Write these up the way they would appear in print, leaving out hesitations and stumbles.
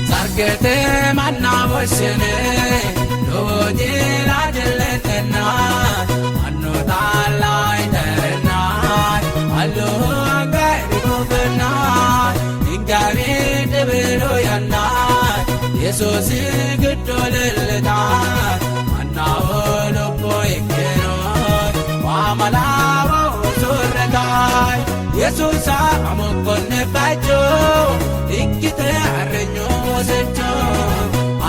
Sargete manna woshshine lowo jila jilletenna mannu taalla iterna allu anga irkufenna ingawi dhibilu yanna Yesuusi giddo leellita mannaho lubbo ikkino waamalawo usurretaay Yesuusa amokkonne bacho ikkite arrenyo wosecho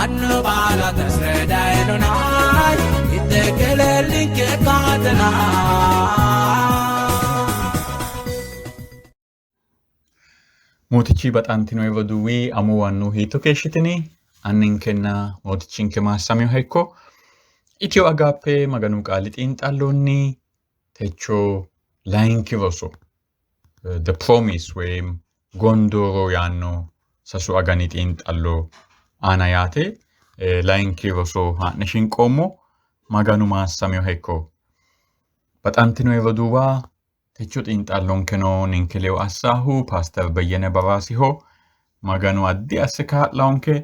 annu baala tasredaynonay ittekelellinke kaatena. Mootichi baxantino roduuwi amuwannu hiitto keeshshitini? Anninkenna mootichinke maassaminoha ikko. Itiyo Agaappe Maganu qaali xiinxallonni techo layinki roso The Promise woyim Gondooro yaanno sasu agani xiinxallo aana yaate layinki roso haa'ne shinqoommo. Maganu maassaminoha ikko. Baxantino roduuwa Techo xiinxallonkeno ninke ledo assaahu Paaster Beyyene Baraasiho. Maganu addi asse kaa'laonke.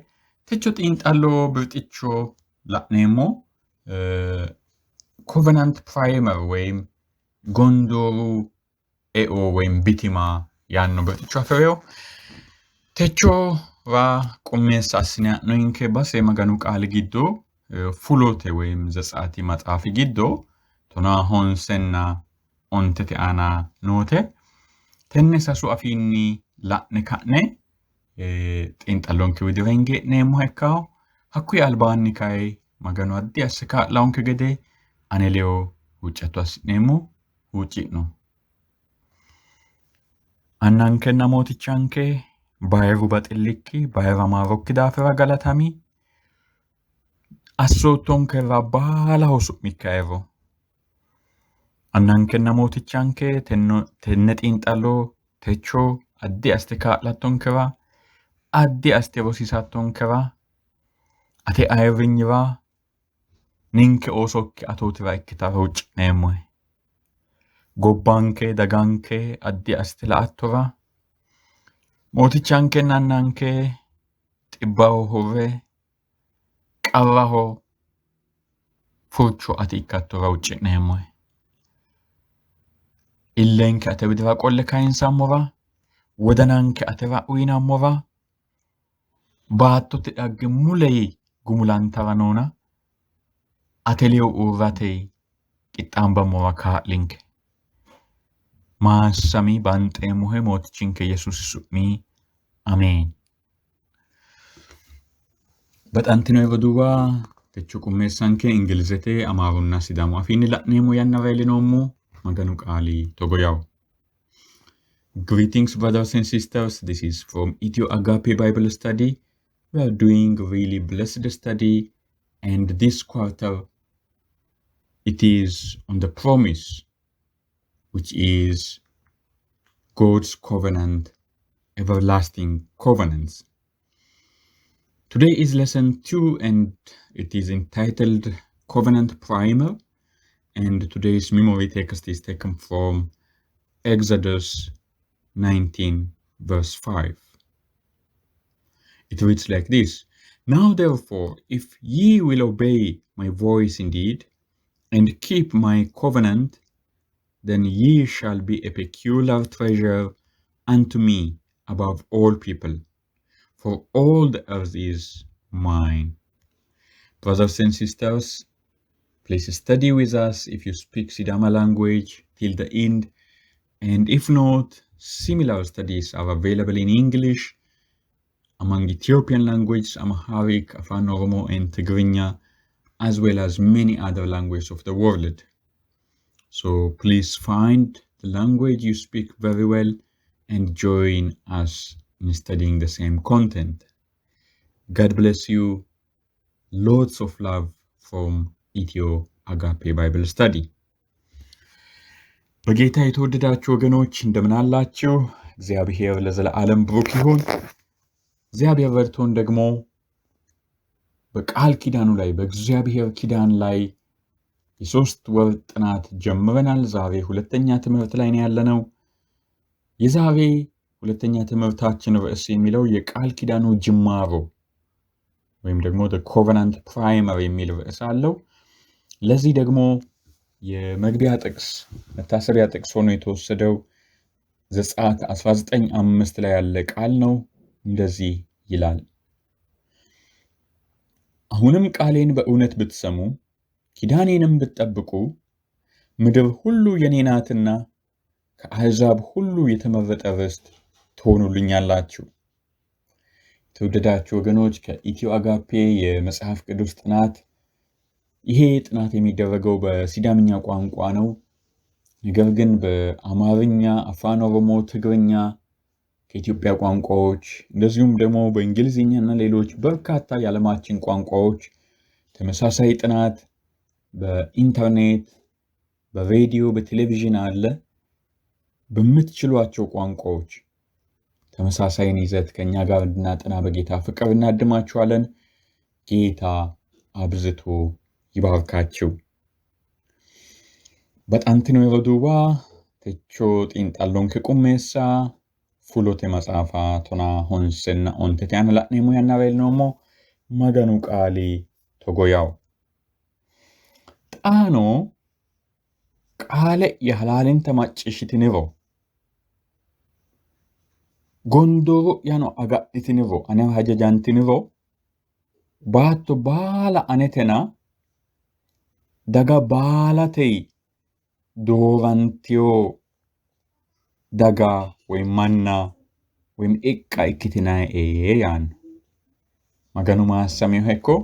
Techo xiinxallo birxicho la'neemmo. Covenant Primer woyim Gondooru eo woyim bitima yaanno birxicho afi'rino. Techora qummeessa assine ha'noyinke base Maganu qaali giddo fulote woyim Zetsaati maxaafi giddo tonaa honsenna ontete aana noote. Tenne sasu afiinni la'ne ka'ne xiinxallonke widira hinge e'neemmoha ikkanno. Hakkuyi albaanni kayi Maganu addi asse kaa'lannonke gede ane ledo huuccatto assi'neemmo. Huucci'no. Annankenna Mootichanke bayiru baxillikki, bayira maarokki daafira galatami. Assoottonkerira baalaho su'mikki ayirro. Annankenna Mootichanke tenne xiinxallo techo addi assite kaa'lattonkera, addi assite rosiisattonkera, ate ayirrinyira ninke oosokki atootira ikkitara huucci'neemmohe. Gobbanke, daganke addi assite la''attora, Mootichankenna Annanke xibbaho hurre, qarraho furcho ati ikkattora huucci'neemmohe. Illenke ate widira qolle kayinsammora, wodananke atera uyinammora, baattote dhagge muleyi gumulantara noona ate ledo uurrate qixxaambammora kaa'linke. Maassami banxeemmohe Mootichinke Yesuusi su'mi ameen. Baxantino roduuwa techo qummeessanke Ingilizete, Amaarunna Sidaamu afiinni la'neemmo yannara iillinoommo. Maganu qaali togo yawo. Greetings, brothers and sisters. This is from Ethio Agape Bible Study. We are doing really blessed study, and this quarter it is on the promise, which is God's covenant, everlasting covenants. Today is lesson 2, and it is entitled Covenant Primer. And today's memory text is taken from Exodus 19, verse 5. It reads like this: Now therefore, if ye will obey my voice indeed, and keep my covenant, then ye shall be a peculiar treasure unto me above all people, for all the earth is mine. Brothers and sisters, please study with us if you speak Sidama language till the end, and if not, similar studies are available in English, among Ethiopian languages, Amharic, Afan Oromo, and Tigrinya, as well as many other languages of the world. So please find the language you speak very well and join us in studying the same content. God bless you. Lots of love from Ethio Agape Bible Study. በጌታ የተወደዳችሁ ወገኖች እንደምን አላችሁ? እግዚአብሔር ለዘለዓለም ብሩክ ይሁን። እግዚአብሔር ረድቶን ደግሞ በቃል ኪዳኑ ላይ በእግዚአብሔር ኪዳን ላይ የ3 ወር ጥናት ጀምረናል። ዛሬ ሁለተኛ ትምህርት ላይ ነው ያለነው። የዛሬ ሁለተኛ ትምህርታችን ርዕስ የሚለው የቃል ኪዳኑ ጅማሮ ወይም ደግሞ covenant primer የሚል ርዕስ አለው። ለዚህ ደግሞ የመግቢያ ጥቅስ መታሰቢያ ጥቅስ ሆኖ የተወሰደው ዘጸአት 19:5 ላይ ያለ ቃል ነው። እንደዚህ ይላል፣ አሁንም ቃሌን በእውነት ብትሰሙ ኪዳኔንም ብትጠብቁ ምድር ሁሉ የኔ ናትና ከአሕዛብ ሁሉ የተመረጠ ርስት ትሆኑልኛላችሁ። የተወደዳችሁ ወገኖች ከኢትዮ አጋፔ የመጽሐፍ ቅዱስ ጥናት፣ ይሄ ጥናት የሚደረገው በሲዳምኛ ቋንቋ ነው። ነገር ግን በአማርኛ፣ አፋን ኦሮሞ፣ ትግርኛ ከኢትዮጵያ ቋንቋዎች እንደዚሁም ደግሞ በእንግሊዝኛ እና ሌሎች በርካታ የዓለማችን ቋንቋዎች ተመሳሳይ ጥናት በኢንተርኔት፣ በሬዲዮ፣ በቴሌቪዥን አለ። በምትችሏቸው ቋንቋዎች ተመሳሳይን ይዘት ከእኛ ጋር እንድናጠና በጌታ ፍቅር እናድማችኋለን። ጌታ አብዝቶ ይባርካችሁ። Baxantino roduuwa, techo xiinxallonke qummeessa fulote maxaafa 95tte aana la'neemmo yannara leelloommo. Maganu qaali togo yawo. Xaano qaale'ya halaalinta macciishshitiniro gondooro'yano agadhitiniro anewa hajajantiniro baatto baala anetena daga baalate doorantiyo daga ወይም manna ወይም iqqa ikkitinae yaanno. Maganu maassamiyoha ikko.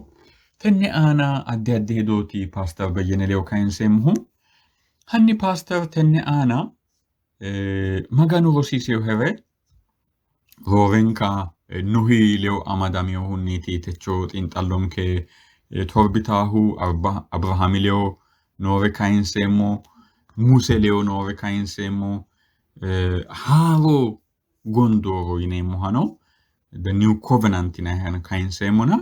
Tenne aana addi addi hedooti Paaster Beyyene ledo kayinseemmohu. Hanni Paaster, tenne aana Maganu rosiiseyohere roorenka Nohi ledo amadaminohunniiti techo xiinxallonke torbitaahu. Abirahaami ledo noore kayinseemmo, Muse ledo noore kayinseemmo, haaro gondooro yineemmohano the new covenant yinayihano kayinseemmona,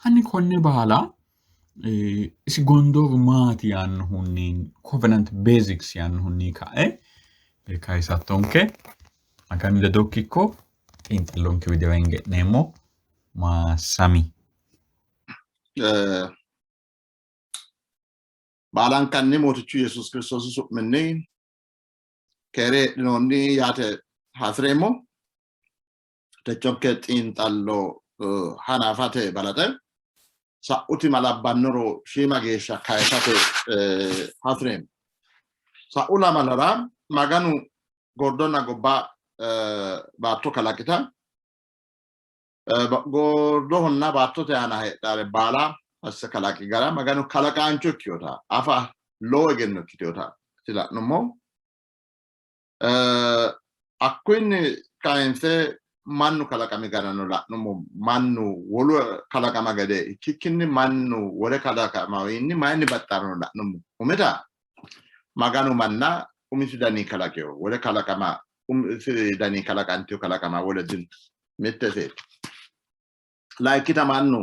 hanni konne baala isi gondooru maati yaannohunni, covenant basics yaannohunni ka'e kayisattonke. Maganu ledokki ikko. Xiinxallonke widira hinge'neemmo. Maassami. Baalankanni Mootichu Yesuusi Kiristoosi su'minni keere heedhinoonni yaate hasi'reemmo. Techonke xiinxallo hanafate balaxe sa'uti malabbannoro shiima geeshsha kayisate hasi'reemmo. Sa'u lamalara Maganu gordonna gobba baatto kalaqita gordohonna baattote aana heedhare baala asse kalaqi gara, Maganu kalaqaancho ikkinota afa lowo egenno ikkitinota la'nummo. Hakkuyinni kayinse mannu kalaqami garano la'nummo. Mannu wolu kalaqama gede ikkikkinni, mannu wole kalaqamawiinni mayinni baxxarano la'nummo. Umita Maganu manna umisi dani kalaqino, wole kalaqama umisi dani kalaqantino kalaqama wole dino, mitte iseeti. Layikkita mannu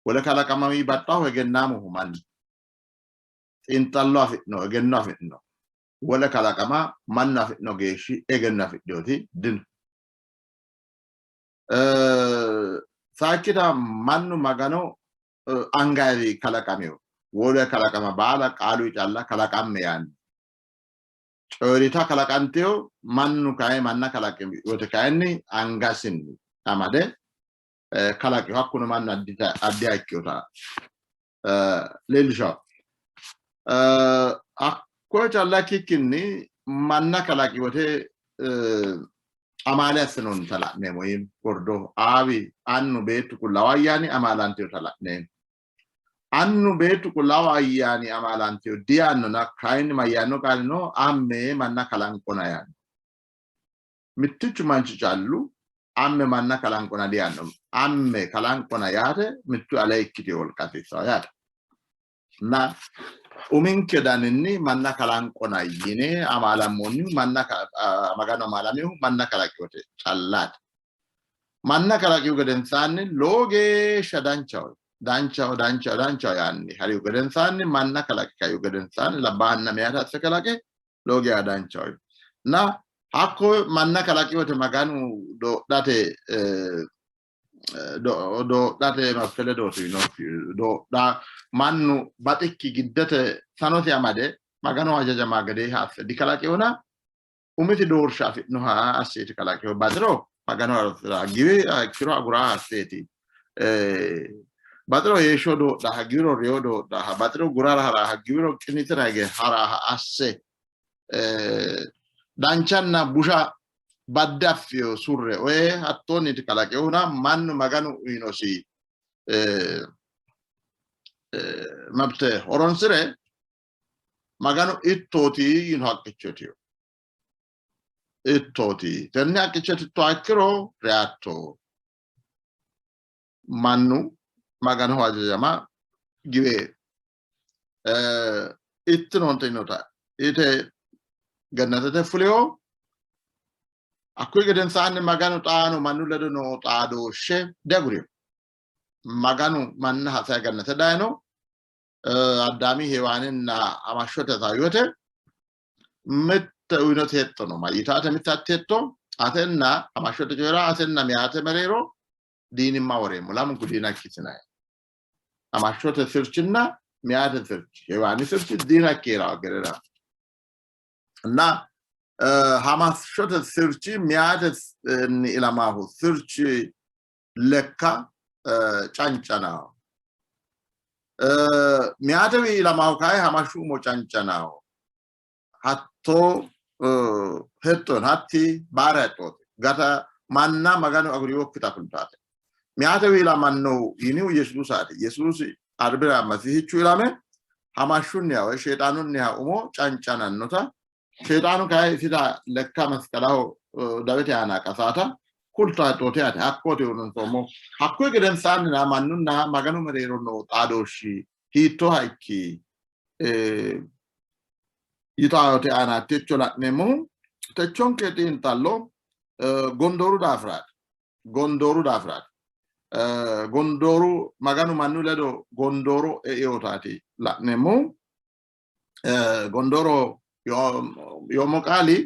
wole kalaqamawi baxxahu egennaamoho, mannu xiinxallo afi'no, egenno afi'no. Wole kalaqama mannu afi'no geeshshi egenno afidhinoti dino. Sayikkita mannu Magano anganni kalaqamino, wole kalaqama baala qaalu calla kalaqamme yaanni coyi'rita kalaqantino, mannu kayi manna kalaqi wote kayinni angasinni amade kalaqino, hakkuno mannu addiha ikkinota leellishawo. Hakkoye calla ikkikkinni manna kalaqi wote amaale assinoonnita la'neemmo. Gordoho Aawi, Annu, Beettu, Qullaawu Ayyaani amaalantinota la'neemmo. Annu, Beettu, Qullaawu Ayyaani amaalantino diyaannona, kayinni mayyaanno qaali no? Amme manna kalanqona yaanno. Mittichu manchi callu amme manna kalanqona diyaanno. Amme kalanqona yaate mittu ale ikkitino wolqa hasiissanno yaate. Na uminke daninni manna kalanqona yine amaalammoonnihu, manna Maganu amaalamihu manna kalaqiwote callaati. Manna kalaqihu gedensaanni lowo geeshsha danchaho, danchaho, danchaho, danchaho yaanni harihu gedensaanni, manna kalaqi kaihu gedensaanni labbaahanna meyata asse kalaqe lowo geeshsha danchaho. Na Hakko manna kalaqi wote Maganu doodhate doodhate mabte ledooti doodha mannu baxikki giddete sanote amade Maganu hajajama gede asse dikalaqinona umisi doorsha afi'noha asseeti kalaqino. Baxiro Maganu harunsa giwi ikkiro agura asseeti. Baxiro heeshsho doodha giwiro reyo doodha baxiro gurara hara giwiro qiniitira hige hara asse danchanna busha badde affino surre oye hattoonniiti kalaqinohuna mannu Maganu uyinosi mabte horonsire Maganu ittooti yiino haqqichooti ittooti tenne haqqicho ittoha ikkiro reyatto. Mannu Maganoho hajajama giwe ittinoonte yiinota ite gannatete fulino. Hakkuyi gedensaanni Maganu xaano mannu ledo noo xaadooshshe diagurino. Maganu manna hase gannate dayino. Addaami Heewaaninna hamashshote hasaawiyote mitte uyinote hexxo no. Mayyitaate mitte hatti hexxo atenna hamashshote coyira atenna meyaate mereero diinimma woreemmo. Lamunku diina ikkitinanni. Hamashshote sirchinna meyaate sirchi Heewaani sirchi diina ikkiera gerera. እና hamashshote sirchi meyaate ilamaahu sirchi lekka cancanaho. Meyaatewi ilamaahu kayi hamashshu umo cancanaho. Hattoo hexxo hatti baara hexxooti. Gata manna Maganu agurinokkita kultaate. Meyaatewi ilamannohu yinihu Yesuusaati. Yesuusi arbira Masihichu ilame hamashshunniha woy Sheexaanunniha umo cancanannota, Sheexaanu kayi isita lekka masqalaho dawete aana qasaata kulta hexxooti yaate. Hakkooti ronsoommo. Hakkuyi gedensaannina mannunna Maganu mereero noo xaadooshshi hiittooha ikki? Yitaayote aana techo la'neemmohu techonke xiinxallo gondooru daafiraati. Gondooru daafiraati. Gondooru Maganu mannu ledo gondooro einotaati la'neemmohu. Gondooro yoommo qaali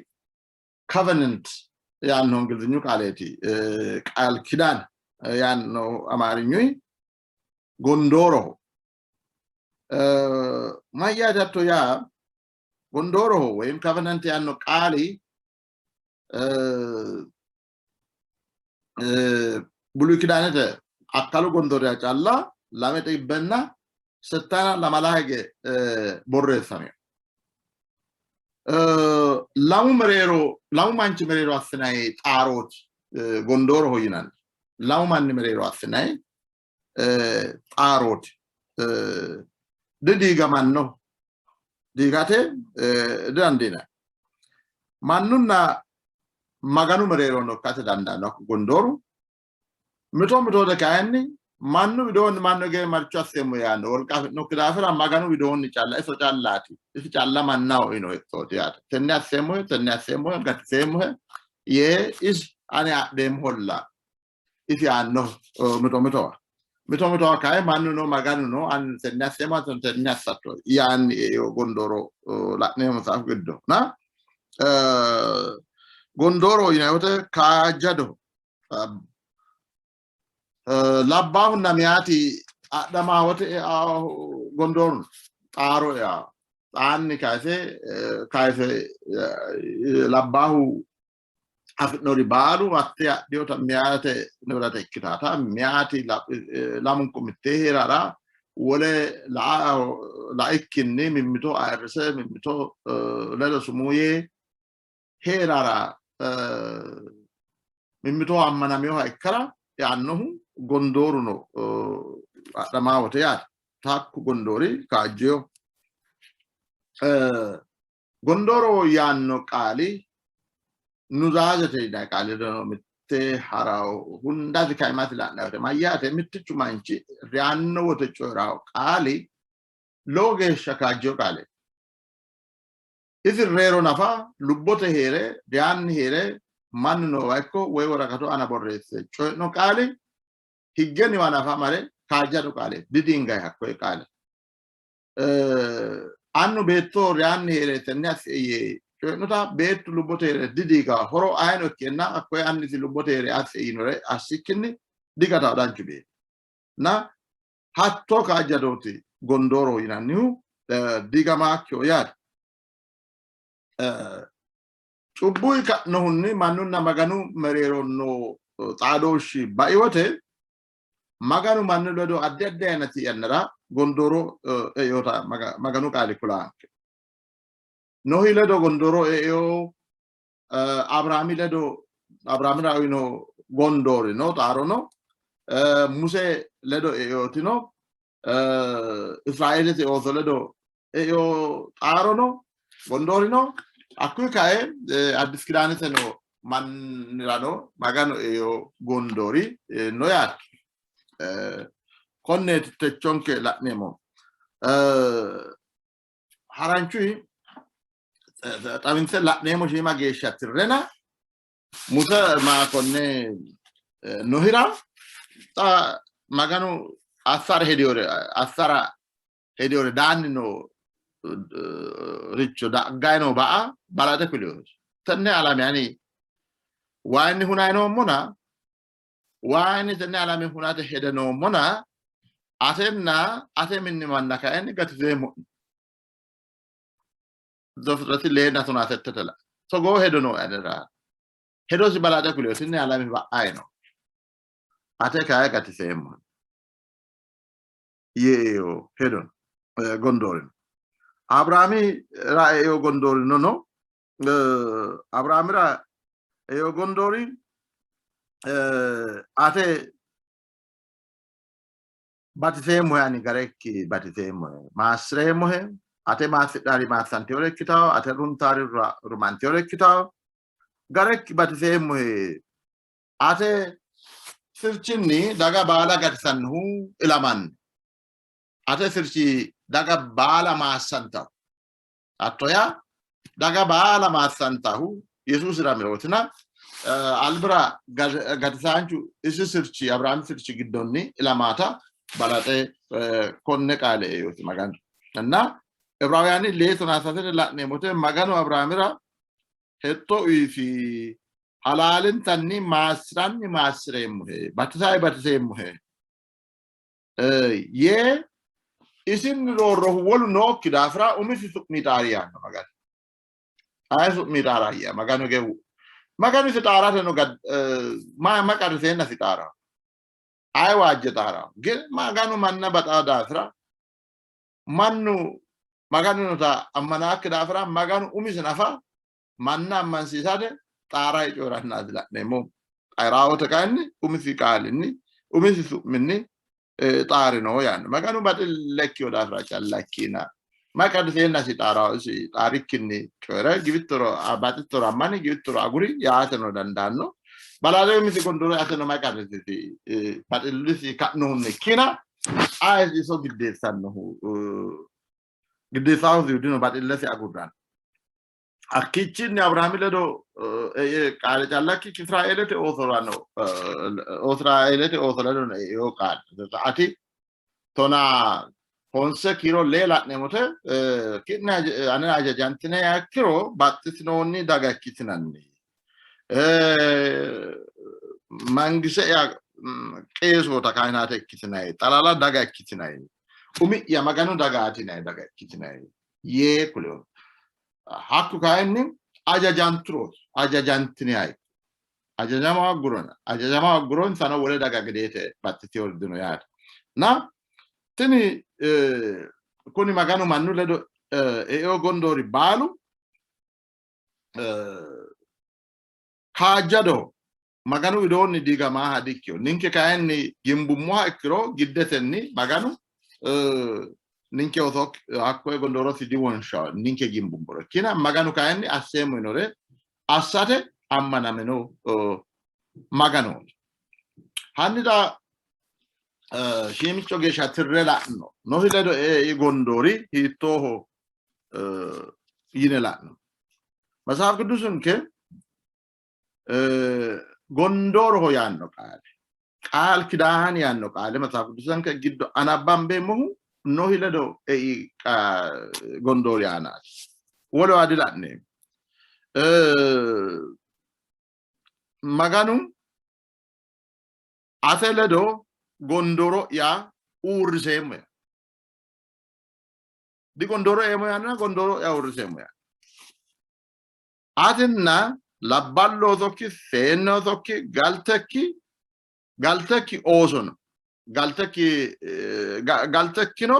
covenant yaanno Ingilizinyu qaaleeti. Qaal kidaan yaanno Amaarinyuyi gondooroho. Mayyaate hatto yaa gondooroho woyim covenant yaanno qaali Buluy Kidaanete akkalu gondooriha calla lame xibbenna settana lamala hige borreessamino. Lamu mereero lamu manchi mereero assinanni xaarooti gondooroho yinanni. Lamu manni mereero assinanni xaarooti. Didiigamanno diigate didandiinanni. Mannunna Maganu mereerono ikkate dandaanno hakku gondooru. Mito mitote kayinni mannu widoonni mannu gee marcho asseemmo yaanno wolqa afi'nokki daafira Maganu widoonni calla iso callaati. Isi calla mannaho uyino hexxooti yaate. Tenne asseemmohe, tenne asseemmohe, gatiseemmohe yee isi ani adheemmoholla isi yaanno mito mitowa. Mito mitowa kayi mannuno Maganuno ani tenne asseemmo hattono tenne assatto yaanni eino gondooro la'neemmo maxaafu giddo. Na gondooro yinanni wote kaajjadoho. Labbaahunna meyaati adhamaa wote gondooru no. Xaaro eao. Xaanni kayise kayise labbaahu afi'nori baalu hatte adhinota meyaate nibrate ikkitata meyaati lamunku mittee hee'rara wole laikkinni mimmito ayirrise mimmito ledo sumuu yee hee'rara mimmitoho ammanaminoha ikkara yaannohu gondooruno adhamaa wote yaate. Hakku gondoori kaajjiyo. Gondooro yaanno qaali nuzaazete yinanni qaali ledo mitte ha'rawo. Hundasi kaimasi la'nanni wote mayyaate mittichu manchi reyanno wote coyi'ranno qaali lowo geeshsha kaajjino qaaleeti. Isi reyiro nafa lubbote hee're reyanni hee're mannu noowa ikko woy woraqatu aana borreesse coyi'no qaali higgenniwa nafa mare kaajjado qaaleeti. Didiingayi hakkoye qaale. Annu beetto reyanni hee're tenne assie yee Coyi'nota beettu lubbote hee're didiigawo, horo ayino ikkeenna hakkoye annisi lubbote hee're asse yiinore assikkinni digatawo danchu beetti. Na hattoo kaajjadooti gondooroho yinannihu diigamaakkiho yaate. Cubbuyi ka'nohunni mannunna Maganu mereero noo xaadooshshi bai wote Maganu mannu ledo addi addi ayinati yannara gondooro eota Maganu qaali kulaanke. Nohi ledo gondooro eeo, Abiraami ledo Abiraamira uyino gondoori no, xaaro no, Muse ledo eoti no, Israeelete ooso ledo eo xaaro no, gondoori no. Hakkuyi kae Addis Kidaanete no mannirano Maganu eo gondoori no yaate. Konneeti techonke la'neemmo. Haranchuyi xawinse la'neemmo shiima geeshsha tirrena Muse ma konne Nohira xa Maganu assara hediyore assara hediyore daanni noo richo daggayi noo ba'a balaxe kulinosi. Tenne alame ani waayinni hunayi noommona waayinni tenne alame hunate hede noommona atenna ate minni manna kayinni gatiseemmo'ne. Zefixirati leenna tonaa settete la togoo hedo noo anera hedosi balaxe kulino tenne alame ba'ayi no ate kayi gatiseemmohe. Yee hedo gondoorino. Abiraami ra eeo gondoorino no. Abiraamira eeo gondoori ate batiseemmohe ani garekki batiseemmohe maassireemmohe ate maassi'nari maassantewore ikkitawo ate runtaari rumantewore ikkitawo garekki batiseemmohe Ate sirchinni daga baala gatisannohu ilamanno. Ate sirchi daga baala maassantahu. Hatto yaa daga baala maassantahu Yesuusira mirootina albira gatisaanchu isi sirchi Abiraami sirchi giddonni ilamaata balaxe konne qaale eeyosi Maganu. Inna Ibiraawuyaani lee tonaa sasete la'neemmote Maganu Abiraamira hexxo uyisi halaalintanni maassi'ranni maassi'reemmohe, batisayi batiseemmohe yee isinni roorrohu wolu nookki daafira umisi su'mi xaari yaanno Maganu. Aye su'mi xaarayya Maganu gewu. Maganu isi xaarateno ma qarriseennasi xaara. Aye waajje xaara. Maganu manna baxaa daafira mannu Maganunota ammanaakki daafira Maganu umisi nafa manna ammansiisate xaara coyi'rannaati la'neemmo. Xairaawoote kayinni umisi qaalinni umisi su'minni xaarino yaanno. Maganu baxille ikkino daafira calla ikkiina maqadseennasi xaaraasi xaarikkinni coyi're giwittoro baxittoro ammani giwittoro aguri yaateno dandaanno. Balaale umisi gondooro ateno maqadisisi baxillisi ka'nohunni ikkiina ayesi iso giddeessannohu giddeessahu dino baxillesi agurranno. Hakkiichinni Abiraami ledo qaale calla ikkikki Israeelete oosorano Israeelete ooso ledo eino qaale. Ati tonaa honse kiiro lee la'neemmote ki'ne ane hajajantine ikkiro baxxitinoonni daga ikkitinanni. Mangise'ya qeesoota kaahinaate ikkitinanni, xalala daga ikkitinanni, umi'ya Maganu dagaati yinanni daga ikkitinanni yee kulino. Hakku kayinni ajajanturooti, ajajantiniha ikko. Ajajama hoggurona, ajajama hogguro insano wole daga gedeete baxxitino dino yaate. Na tini kuni Maganu mannu ledo eino gondoori baalu kaajjadoho. Maganu widoonni diigamaaha dikkino. Ninke kayinni gimbummoha ikkiro giddetenni Maganu ninke oso hakkoye gondoorosi diwonshawo ninke gimbummoro. Ikkina Maganu kayinni asseemmo yinore assate ammanamino Maganooti. Hanni xa shiimicho geeshsha tirre la'no. Nohi ledo ei gondoori hiittooho yine la'no. Matsaaf Qiddusinke gondooroho yaanno qaale qaal kidaani yaanno qaale maxaafu qiddusanke giddo anabbambeemmohu Nohi ledo ei gondoori aanaati. Wolewa dila'neemmo. Maganu ate ledo gondooro'ya uurriseemmo yaa. Digondooro eemmo yaanna gondooro'ya uurriseemmo yaa. Atinna labballu oosokki, seennu oosokki, galtekki, galtekki oosono, galtekki galtekkino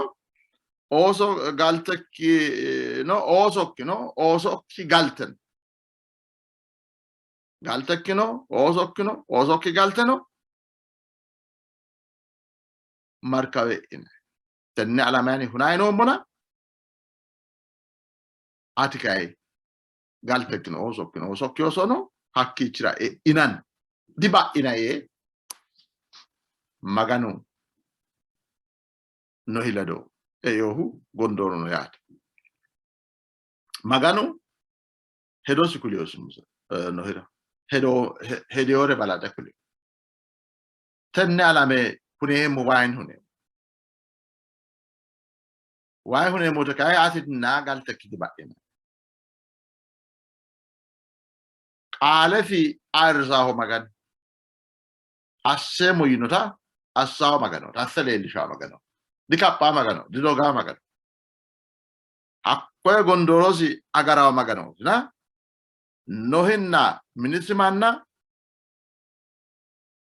ooso galtekkino oosokkino oosokki galteno galtekkino oosokkino oosokki galteno markawe e'ine tenne alame ani hunayi noommona ati kayi galtekkino oosokkino oosokki oosono hakkiichira e'inanni diba'ina yee Maganu Nohi ledo einohu gondooro no yaate. Maganu hedosi kulinosi Nohira hedo hedewore balaxe kulino. Tenne alame huneemmo wayin huneemmo. Wayi huneemmote kayi atinna galtekki diba'ina. Qaalesi ayirrisaho Maganu. Asseemmo yiinota assawo Magano, asse leellishawo Magano, dikaphaa Magano, didogaa Magano. Hakkoye gondoorosi agarawo Maganootina Nohinna minisi manna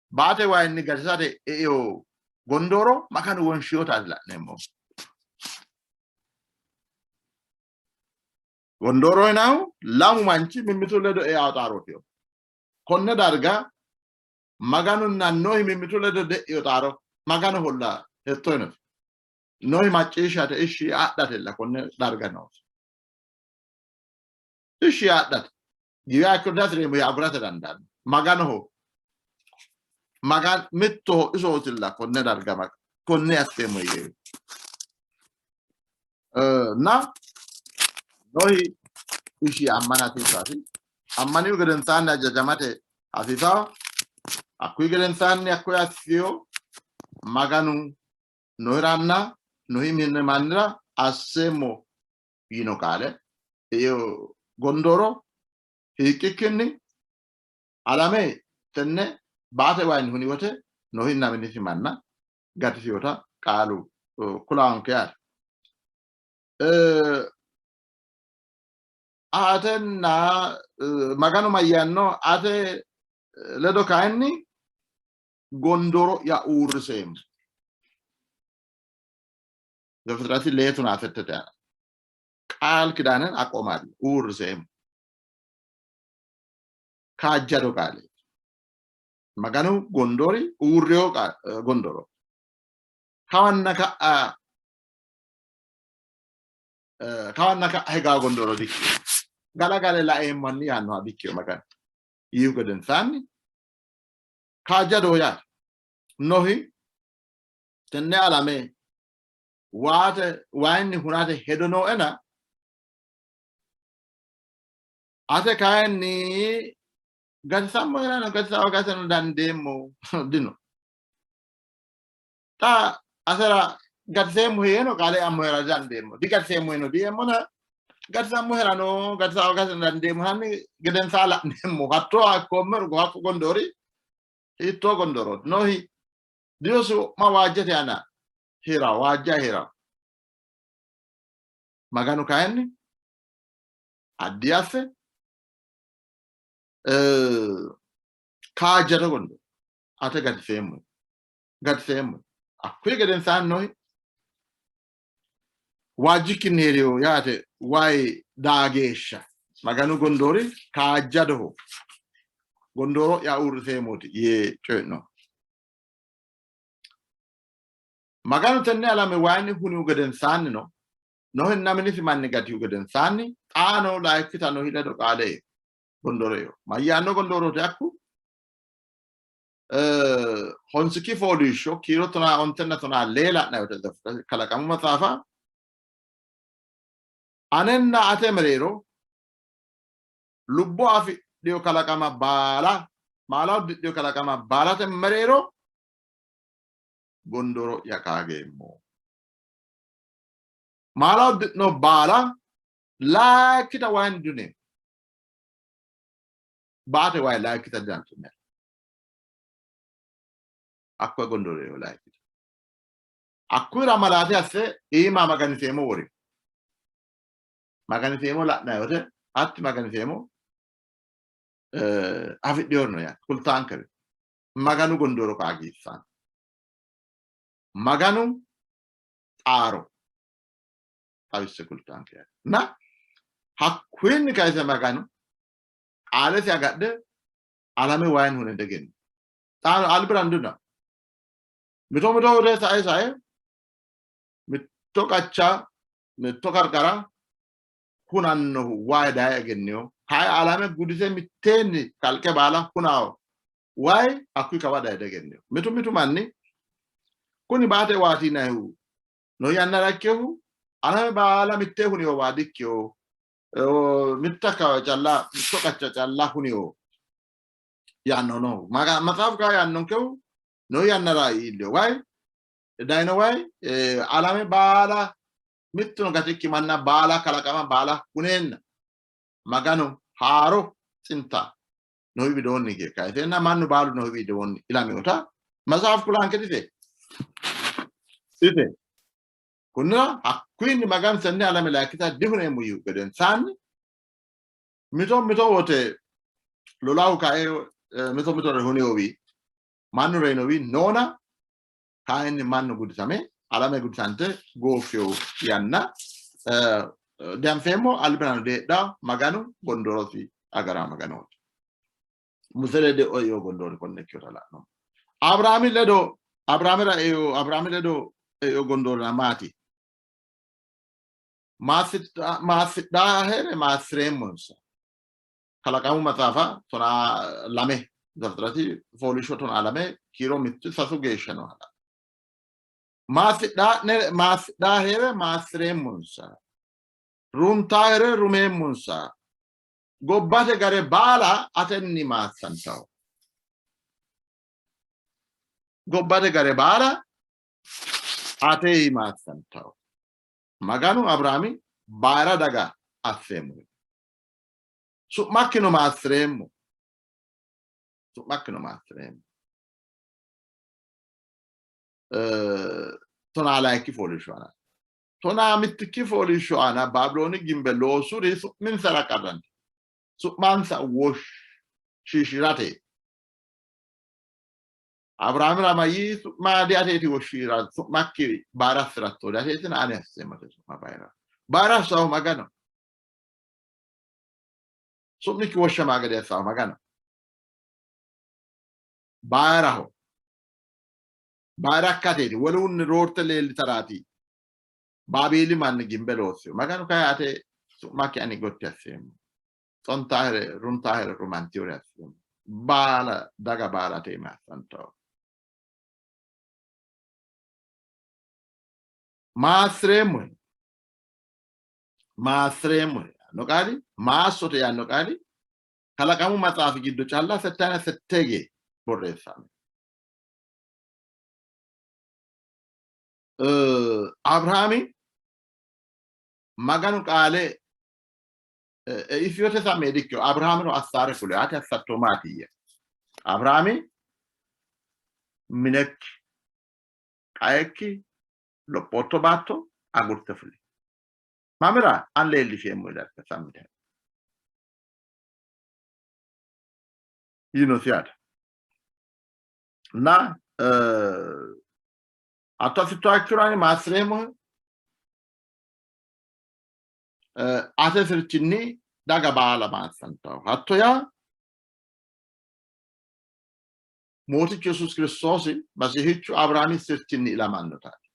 baate wayinni gatisate eino gondooro Maganu wonshinotaati la'neemmo. Gondooro yinannihu lamu manchi mimmitu ledo eao xaarooti. Konne darga Maganunna Nohi mimmitu ledo de'ino xaaro Maganoholla hexxo yinosi. Nohi macciishshate ishshi adhatella konne darga noosi. Ishshi adhate. Giwiha ikkiro dihasi'reemmo yee agurate dandaanno. Maganoho Magan mittoho isootilla konne darga konne asseemmo yee. Na Nohi ishi ammanate isaati. Ammanihu gedensaanni hajajamate hasiisawo. Hakkuyi gedensaanni hakkuyi assiyo Maganu Nohiranna Nohi mine mannira asseemmo yiino qaale gondooro hiiqqikkinni alame tenne baate wayinni huni wote Nohinna minisi manna gatisinota qaalu kulaanke yaate. Atenna Maganu mayyaanno ate ledo kayinni gondooro'ya uurriseemmo. ዘፍጥረት ሌቱን አፈተተ ቃል ኪዳንን አቆማለሁ uurriseemmo. Kaajjado qaale. Maganu gondoori uurriyo gondoro. Kawanna ka'a kawanna ka'a higaa gondoro dikkino. Galagale laeemmanni yaannoha dikkino Maganu. Yiihu gedensaanni kaajjadoho yaate. Nohi tenne alame waate wayinni hunate hedo nooena ate kayinni gatisammoherano gatisawa gatano dandeemmo dino. Xa atera gatiseemmo yeeno qaale ammohera dandeemmo digatiseemmo yeeno diyeemmona gatisammoherano gatisawa gatano dandeemmo hanni gedensaa la'neemmo hattoo hakkoommero hakku gondoori hiittoo gondoorooti Nohi dirosi wo'ma waajjate aana hee'ra waajja hee'ra Maganu kayinni addi asse kaajjado gondo ate gatiseemmo gatiseemmo hakkuyi gedensaanni Nohi waajjikkinni hee'rino yaate wayi daa geeshsha Maganu gondoori kaajjadoho gondooro'ya uurriseemmoti yee coyi'no. Maganu tenne alame wayinni hunihu gedensaannino Nohinna minisi manni gatihu gedensaanni xaano layikkita Nohi ledo qaale eino. Gondooro eino. Mayyaanno gondoorooti hakku? Honsikki fooliishsho kiiro tonaa ontenna tonaa lee la'nanni woyte kalaqamu maxaafa anenna ate mereero lubbo afidhino kalaqama baala maala uddidhino kalaqama baalate mereero gondooro'ya qaageemmo. Maala uddidhino baala laakkita wayinni duneemmo. Baate wayi layikkita didantinanni. Hakkoye gondooro eino layikkita. Hakkuyira malaate asse iima maganiseemo wori. Maganiseemo la'nanni wote hatti maganiseemo afidhino no yaate kultaankere. Maganu gondooro qaagiissanno. Maganu xaaro xawisse kultaanke yaate. Na hakkuyinni kayise Maganu qaalesi agadhe alame wayinni hune degenni. Xaano albira dino. Mito mito wote sae sae mitto qacha mitto qarqara hunannohu wayi daye egenniyo. Kayi alame gudise mitteenni kalqe baala hunawo wayi hakkuyi kawa daye degenniyo. Mitu mitu manni kuni baate waati yinannihu no yannara ikkehu alame baala mittee huniyo waa dikkiyo mitta kawa calla mitto qacha calla huniyo yaanno noohu. Maxaafu kaa yaannonkehu noo yannara iilliyo wayi dayino wayi alame baala mittuno gatikki manna baala kalaqama baala huneenna Maganu haaro xinta Nohi widoonni hige kayiseenna mannu baalu Nohi widoonni ilaminota maxaafu kulanke dite dite kunnira hakkuyinni Maganu tenne alame layikkita dihuneemmo yiihu gedensaanni mito mito wote lolahu kae mito mitore huninowi mannu reyinowi noona kayinni mannu gudisame alame gudisante gooffino yanna dianfeemmo albirano deedha Maganu gondoorosi agara Maganooti. Muse ledo eino gondoori konne ikkinota la'noommo. Abiraami ledo Abiraamira eino Abiraami ledo eino gondoorira maati? Maassidhaa heere maassi'reemmonsa. Kalaqamu maxaafa 12 Zafixirati fooliishsho 12 kiiro mittu sasu geeshsha nooha. Maassidhaa heere maassi'reemmonsa. Runtaa heere rumeemmonsa. Gobbate gare baala atenni maassantawo. Gobbate gare baala atee maassantawo. Maganu Abiraami bayira daga asseemmo. Su'makkino maassi'reemmo. Su'makkino maassi'reemmo. 12 fooliishsho aana. 11 fooliishsho aana Baabilooni gimbe loosuri su'minsara qarranti. Su'mansa woshshiishi'rate. Abiraamira mayyii su'ma diateeti woshshiira su'makki bayira assi'ratto diateetina ani asseemmote su'ma bayira. Bayira assahu Magano. Su'mikki woshshama gede assahu Magano. Bayiraho. Bayira akkateeti woluunni roorte leellitaraati. Baabeeli manni gimbe loossino. Maganu kayi ate su'makki ani gotti asseemmo. Xontahere runtahere rumantiyore asseemmo. Baala daga baalate iima assanto. Maassi'reemmohe. Maassi'reemmohe yaanno qaali maassote yaanno qaali kalaqamu maxaafi giddo calla settayina settege borreessame. Abirahaami Maganu qaale isiyote samme dikkino. Abirahaamino assaare kule ati assatto maatiyya? Abirahaami minekki qaekki lophootto baatto agurte fuli. Mamira an leellisheemmo darga sammite yiinosi yaate. Na hatto assittoha ikkiro ani maassi'reemmohe ate sirchinni daga baala maassantaho. Hatto yaa Mootichu Yesuusi Kiristoosi Masihichu Abiraami sirchinni ilamannotaati.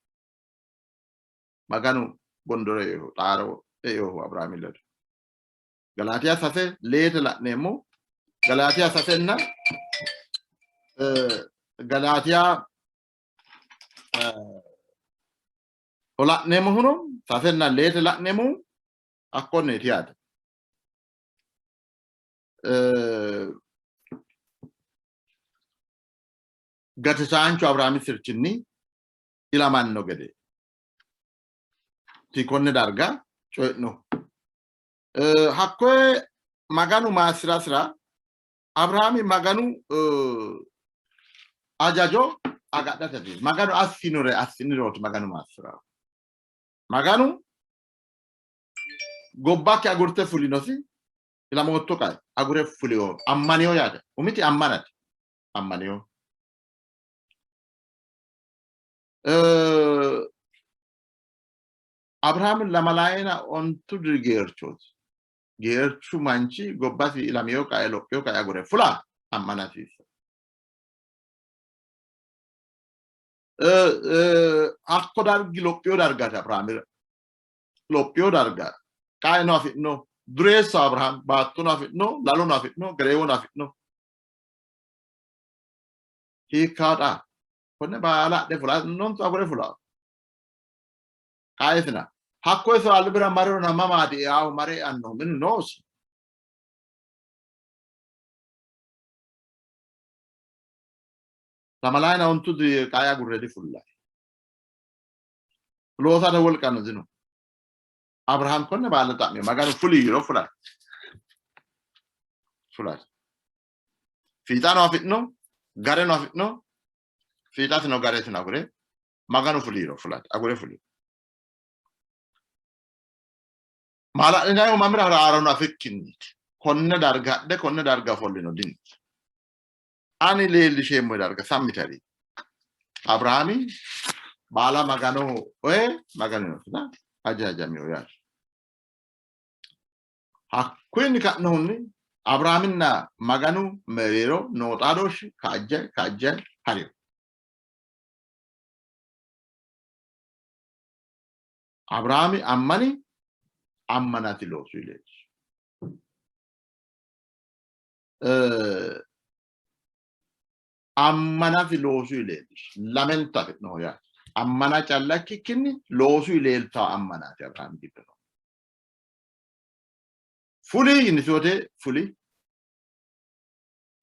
Maganu gondoro eohu xaaro eohu Abiraami ledo. Galaatiya sase leete la'neemmo. Galaatiya sasenna Galaatiya la'neemmohuno sasenna leete la'neemmohu hakkonneeti yaate. Gatisaanchu Abiraami sirchinni ilamanno gede ti konne darga coyi'no. Hakkoye Maganu maassi'rasira Abirahaami Maganu hajajo agadhate hasiissanno. Maganu assinore assinirooti Maganu maassi'ranno. Maganu gobbakki agurte fulinosi ilamootto qae agure fuliyo ammaniyo yaate. Umiti ammanate ammaniyo. Abirahaami lamalayina ontu diri geerchooti. Geerchu manchi gobbasi ilamiyo qae lophiyo qae agure fula ammana hasiissanno. Hakko dargi lophiyo dargaati Abirahaamira. Lophiyo darga qaeno afi'no, dureessa Abirahaam baattono afi'no, lalono afi'no, gereewono afi'no. Hiikkaa xa konne baala adhe fulannonso agure fulawo? Qaesina hakko iso albira marirona mamaati eaahu mare eannohu minu noosi. Lamalayina ontu diri qae agurre difullayi. Loosate wolqano dino. Abrahaam konne baala xa'mino. Maganu fuli yiiro fulate. Fulate. Fiixano afi'no, gareno afi'no, fiixasino garesino agure Maganu fuliiro fulate agure fuli. Maala'linannihu mamira ha'rarono afikkinniiti. Konne darga hadhe konne darga ofollino dini. Ani leellisheemmo darga sammi tari. Abirahaami baala Maganoho oye Maganinosina hajajamino yaate. Hakkuyinni ka'nohunni Abirahaaminna Maganu mereero noo xaadooshshi kaajje kaajje ha'rino. Abirahaami ammani ammanasi loosu leellishi. Ammanasi loosu leellishi. Lamenta afi'noho yaate. Ammana calla ikkikkinni loosu leeltawo ammanaati Abirahaami giddo no. Fuli yinisi wote fuli.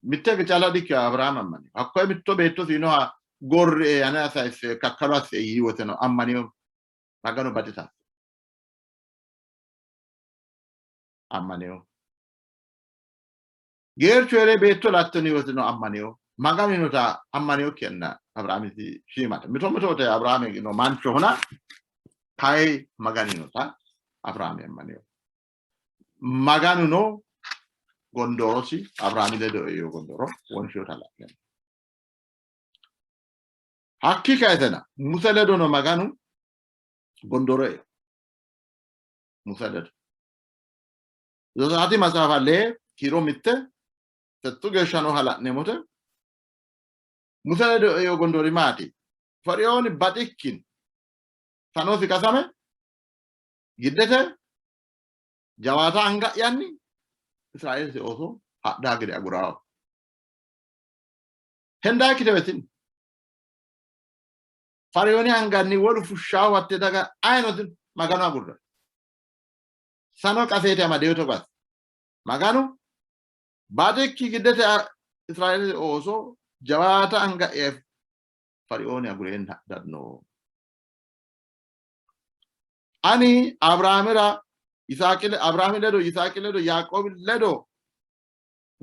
Mitte hige calla dikkino Abirahaam ammanino. Hakkoye mitto beettosi yinoha gorrie ane sayisse kakkalo asse yii woteno ammanino. Maganu baxisa ammanino. Geerchu hee're beetto lattoni woteno ammanino. Maganu yinota ammaninokki yanna Abirahaamiti shiimate. Mito mito wote Abirahaami no manchohona kayi Maganu yinota Abirahaami ammanino. Maganuno gondoorosi Abirahaami ledo eino gondooro wonshinota la'neemmo. Hakkii kayisena Muse ledono Maganu gondooro eino. Muse ledo. ዘጸአት መጽሐፍ lee kiiro mitte settu geeshsha nooha la'neemmote Muse ledo eino gondoori maati? Feriooni baxikkin sanosi qasame giddete jawaata anga'yanni Israeelete ooso hadhaa gede agurawo. Hendaakki tewetin Feriooni anganni wolu fushshaahu hatte daga ayino dino Maganu agurra. Sano qaseete amadeyo togo assi. Maganu baxikki giddete Israeelete ooso jawaata anga'ya Feriooni agureenna hadhanno. Ani Abiraamira Yisaaqi Abiraami ledo Yisaaqi ledo Yaaqoobi ledo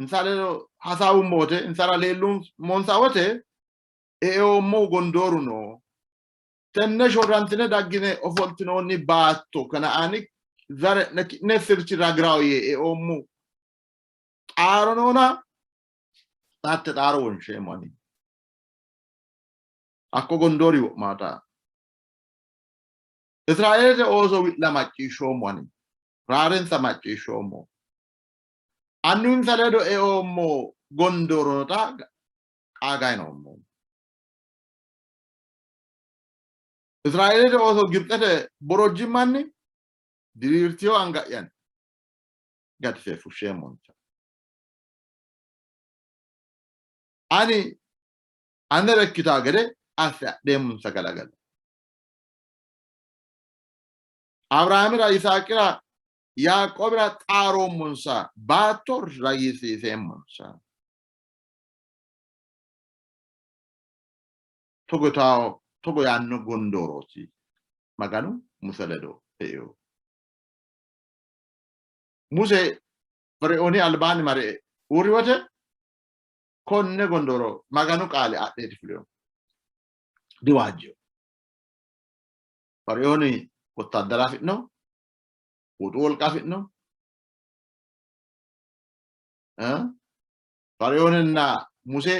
insa ledo hasaawummo wote insara leellummonsa wote eoommohu gondooru no. Tenne shorrantine daggine ofoltinoonni baatto Kana'aani zare'ne ki'ne sirchi ragi'rawo yee eoommo xaaro noona xaatte xaaro wonsheemmo ani. Hakko gondoori wo'maata. Israeelete ooso wi'la macciishshoommo ani, raarensa macciishshoommo. Annuwinsa ledo eoommo gondoorono xa qaagayi noommo. Israeelete ooso Gibitsete borojjimmanni diriirtino anga'yanni gatise fushsheemmonsa. Ani anera ikkitaa gede asse adheemmonsa galagale. Abirahamira, Yisaaqira, Yaaqoobira xaaroommonsa baatto ragisiiseemmonsa. Togo tawo togo yaanno gondoorooti Maganu Muse ledo eino. Muse Feriooni albaanni mare uurri wote Konne gondooro Maganu qaale adheeti fulinohu. Diwaajjino. Feriooni wottaaddara afi'no, woxu wolqa afi'no. Fariooninna Muse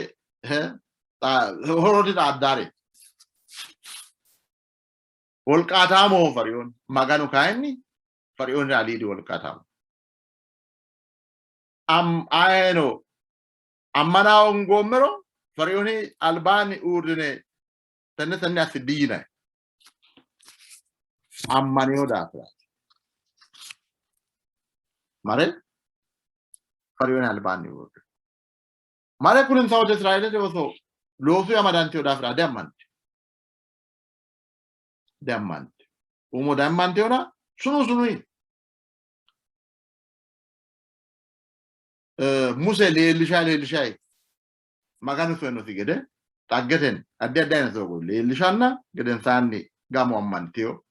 horo dixaaddaare. Wolqaataamoho Fariooni. Maganu kayinni Farioonira aliidi wolqaataamo. Ayeno ammana hoongoommero Fariooni albaanni uurrine tenne tenne assi diyinanni. Ammanino daafiraati. Mare Feriooni albaanni uurri. Mare kulinsa wote Israeelete ooso loosu amadantino daafira diammantino. Diammantino. Umo diammantinona sunu sunuyi Muse leellishayi leellishayi Maganu soyinosi gede xaggeten addi addi ayinete doogo leellishanna gedensaanni gamu ammantino.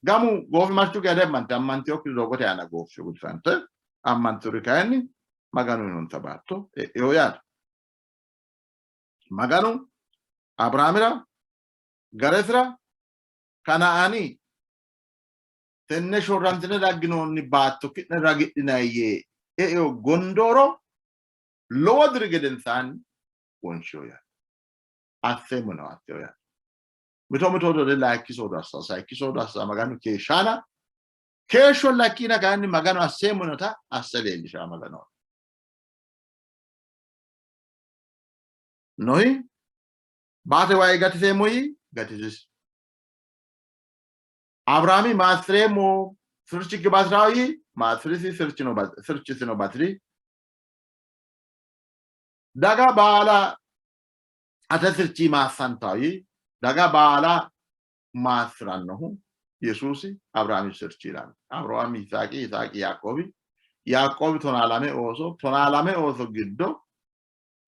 Gamu goofimarchu geya diammante, ammantinokki doogote aana gooffino gudisante, ammantinori kayinni Maganu uyinonsa baatto e'ino yaate. Maganu Abiraamira garesira Kana'aani tenne shorrantine dagginoonni baatto ki'ne ragidhinanni yee eino gondooro lowo diri gedensaanni wonshino yaate. Asseemmo no assino yaate. Mito mito dode layikki soodo assa, sayikki soodo assa Maganu keeshshaana keeshsho lakkiina kayinni Maganu asseemmo yinota asse leellishaa Maganoho. Nohi baate wayi gatiseemmo yii gatisisi. Abiraami maassi'reemmo sirchikki bati'raa yii maassi'risi sirchisino bati'ri. Daga baala ate sirchi maassantawo yii. Daga baala maassi'rannohu Yesuusi Abiraami sirchi ilami. Abiraami Yisaaqi, Yisaaqi Yaaqoobi, Yaaqoobi 12 ooso, 12 ooso giddo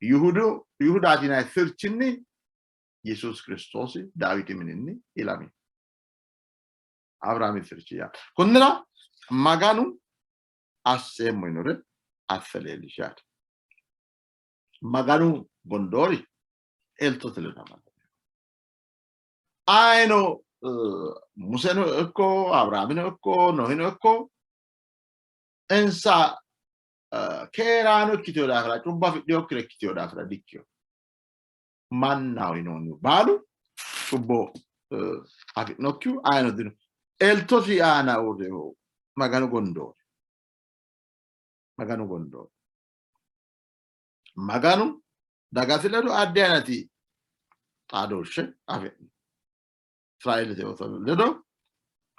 Yihudu Yihudaati yinanni sirchinni Yesuusi Kiristoosi Daawiti mininni ilami. Abiraami sirchi yaate. Kunnira Maganu asseemmo yinore asse leellishaate. Maganu gondoori eltote ledo amadamino. Ayino Museno ikko Abiraamino ikko Nohino ikko insa keeraano ikkitino daafira cubbo afidhinokkire ikkitino daafira dikkino. Mannaho yinoonnihu baalu cubbo afi'nokkihu ayino dino. Eltosi aana uurrinohu Maganu gondoori. Maganu gondoori. Maganu dagasi ledo addi ayinati xaadooshshe afi'no. Israeelete ooso ledo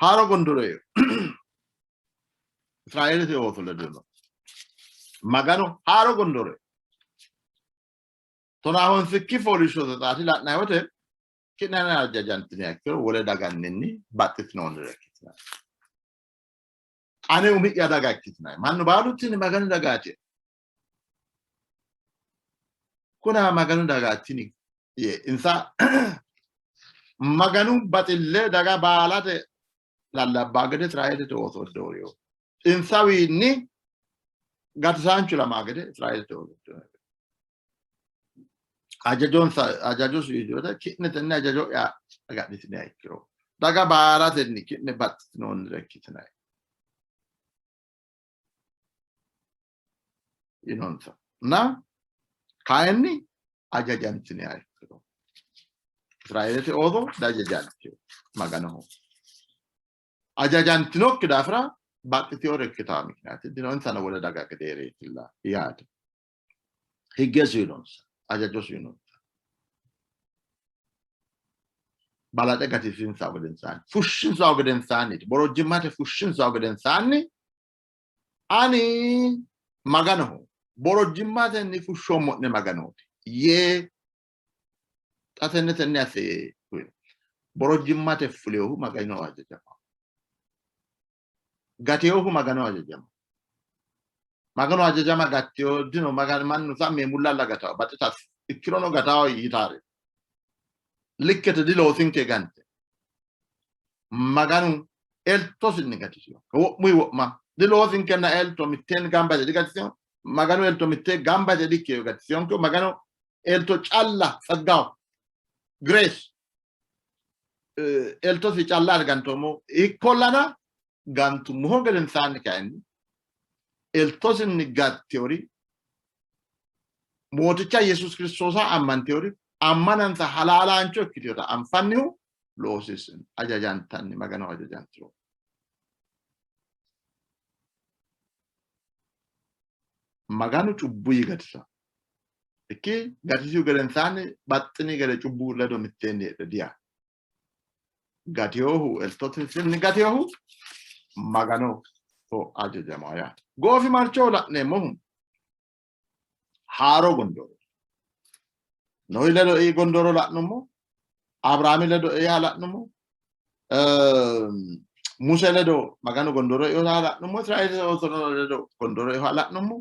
haaro gondooro eino. Israeelete ooso ledo no. Maganu haaro gondooro eino. Tonaa honsikki fooliishshote xaati la'nanni wote ki'ne ane hajajantiniha ikkiro wole daganninni baxxitinoonnire ikkitinanni. Ane umi'ya daga ikkitinanni. Mannu baalu tini Maganu dagaati. Kuna Maganu daga tini yee insa Maganu baxille daga baalate lallabbaa gede Israeelete ooso doorino. Insawiinni gatisaanchu lamaa gede Israeelete ooso doorino. Hajajonsa hajajosi yijoota ki'ne tenne hajajo'ya agadhitiniha ikkiro daga baalatenni ki'ne baxxitinoonnire ikkitinanni yinonsa. Na kayinni hajajantiniha ikkiro Israeelete ooso dihajajantino Maganoho. Hajajantinokki daafira baxxitinore ikkitaa mikinaati dino, insano wole daga gedeereetilla yaate. Higgesi uyinonsa, hajajosi uyinonsa. Balaxe gatisinsahu gedensaanni, fushshinsahu gedensaanni, borojjimmate fushshinsahu gedensaanni ani Maganoho borojjimmatenni fushshoommo'ne Maganooti yee xa tenne tenne asse yee uyino. Borojjimmate fulinohu Maganoho hajajama. Gatinohu Maganoho hajajama. Magano hajajama gattino dino Maganu mannu sammi mullalla gatawo baxita ikkirono gatawo yitaare. Likkete diloosinke gante. Maganu eltosinni gatisino. Wo'muyi wo'ma diloosinkenna elto mitteenni gamba yite digatisino. Maganu elto mitte gamba yite dikkino gatisiyonke. Maganu elto calla ጸጋው grace eltosi calla gantoommo. Ikkollana gantummohu gedensaanni kayinni eltosinni gattewori Mooticha Yesuus Kiristoosa ammantewori ammanansa halaalaancho ikkitinota anfannihu loosisinni ajajantanni Maganoho ajajantiro. Maganu cubbuyi gatisa. Ikki gatisihu gedensaanni baxxini gede cubbu ledo mitteenni heedhe diya. Gatinohu eltosinni gatinohu Maganoho ajajama yaate. Goofimarchoho la'neemmohu haaro gondooro. Nohi ledo ei gondooro la'nummo, Abiraami ledo eiha la'nummo, Muse ledo Maganu gondooro einoha la'nummo, Israeelete ooso ledo gondooro einoha la'nummo.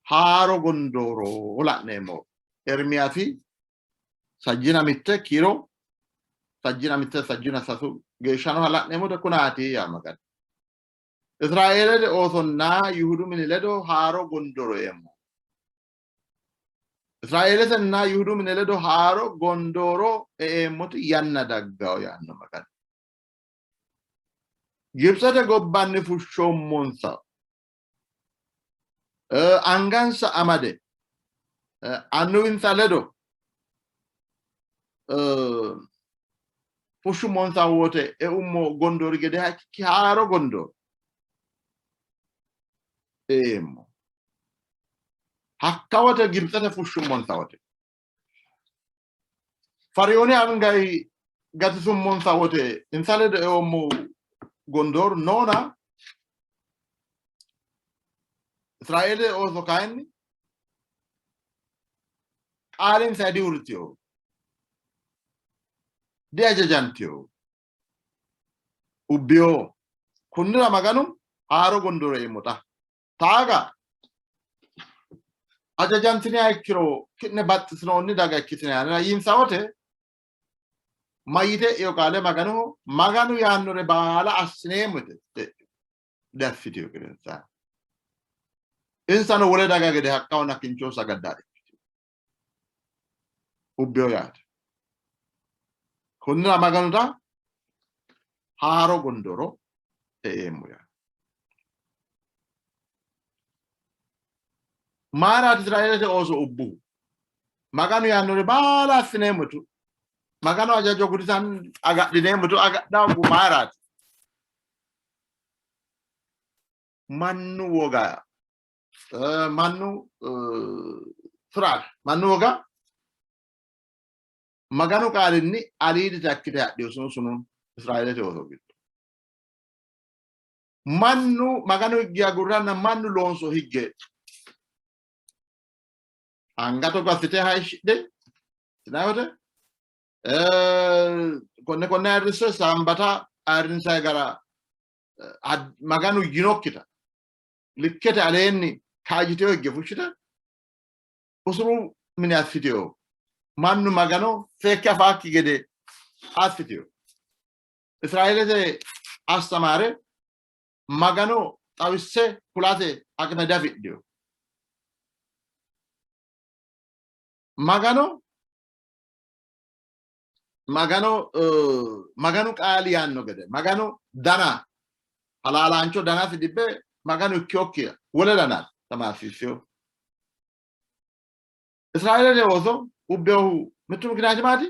Haaro gondooro la'neemmo. Ermiyaasi sajjina mitte kiiro sajjina mitte sajjina sasu geeshshano la'neemmo kunaati yaa Maganu. Israeelete oosonna Yihudu mini ledo haaro gondooro eemmo. Israeeletenna Yihudu mini ledo haaro gondooro eeemmoti yanna daggawo yaanno Maganu. Gibitsete gobbanni fushshoommonsa, angansa amade annuwinsa ledo fushshummonsa wote eummo gondoori gedeha ikkikki haaro gondooro eemmo. Hakka wote Gibitsete fushshummonsa wote Feriooni angayi gatisummonsa wote insa ledo eoommo gondooru noona, Israeele ooso kayinni qaalinsa diuurritino, diajajantino, ubbino. Kunnira Maganu haaro gondooro eemmo xa. Taaga hajajantiniha ikkiro ki'ne baxxitinoonni daga ikkitinanni yiinsa wote mayite e'ino qaale Maganoho Maganu yaannore baala assineemmo yite diassitino gedensaanni insano wole daga gede haqqahonna kinchoho sagaddaa ikkitino ubbino yaate. Konnira Maganu xa haaro gondooro eeemmo yaate. Maaraati Israeelete ooso ubbuhu? Maganu yaannore baala assineemmo yitu. Maganu hajajo gudisan agadhineemmo yitu. Agadha hoogu maaraati? Mannu woga mannu siraate mannu woga Maganu qaalinni aliidita ikkite hadhino sunu sunun Israeelete ooso giddo. Mannu Maganu higge agurranna mannu loonso higge anga togo assite hayishshidhe sinayote konne konne ayirrisse sambata ayirrinsayi gara Maganu yinokkita likkete aleenni kaajjiteyo higge fushshite usuru mine assiteyo mannu Magano seekke afaakki gede assiteyo. Israeelete astamaare Magano xawisse kulate aqime diafidhino. Magano Magano Maganu qaali yaanno gede Maganu dana halaalaancho danasi dibbe Maganu ikkiyokkiha wole dana tamaarsiissino. Israeelete ooso ubbeohu mittu mikinaati maati?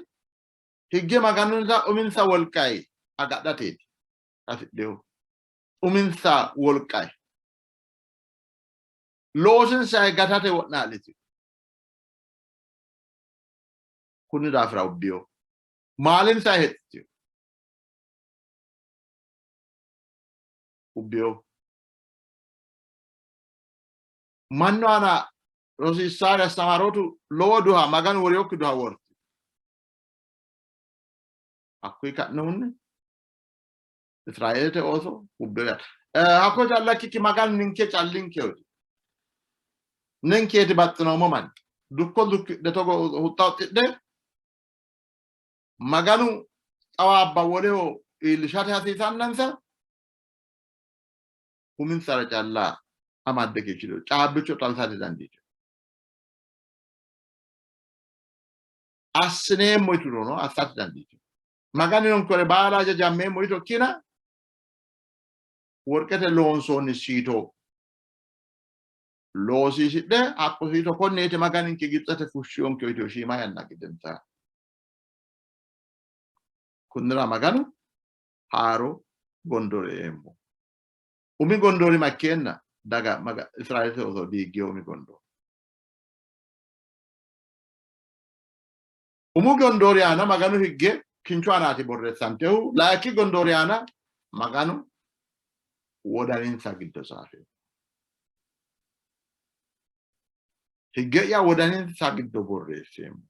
Higge Maganunnita uminsa wolqayi agadhateeti hasidhinohu. Uminsa wolqayi loosinsayi gatate wo'naa'litino. Kunni daafira ubbino. Maalinsayi hexxitino. Ubbino. Mannu aana rosiissaari astamaarootu lowo duha Maganu worinokki duha wortino. Hakkuyi ka'nohunni Israeelete ooso ubbe hakko calla ikkikki Maganu ninke callinkeeti. Ninkeeti baxxinoommo manni. Dukko dukkidhe togo huxxa huxxidhe Maganu xawaabba woleho iillishate hasiisannansa uminsara calla amadde keeshshitino. Caabbicho xalsa didandiitino. Assineemmo yiturono assate dandiitino. Maganu yonkore baala hajajammeemmo yito ikkina worqete loonsoonni siito loosiisidhe hakko siito konneeti Maganinke Gibitsete fushshiyonke yitino shiima yanna gedensaanni. Kunnira Maganu haaro gondooro eemmo. Umi gondoori makkeenna daga Israeelete ooso diiggino umi gondooro. Umu gondoori aana Maganu higge kinchu aanaati borreessantehu, layinki gondoori aana Maganu wodaninsa giddo tsaafino. Higge'ya wodaninsa giddo borreesseemmo.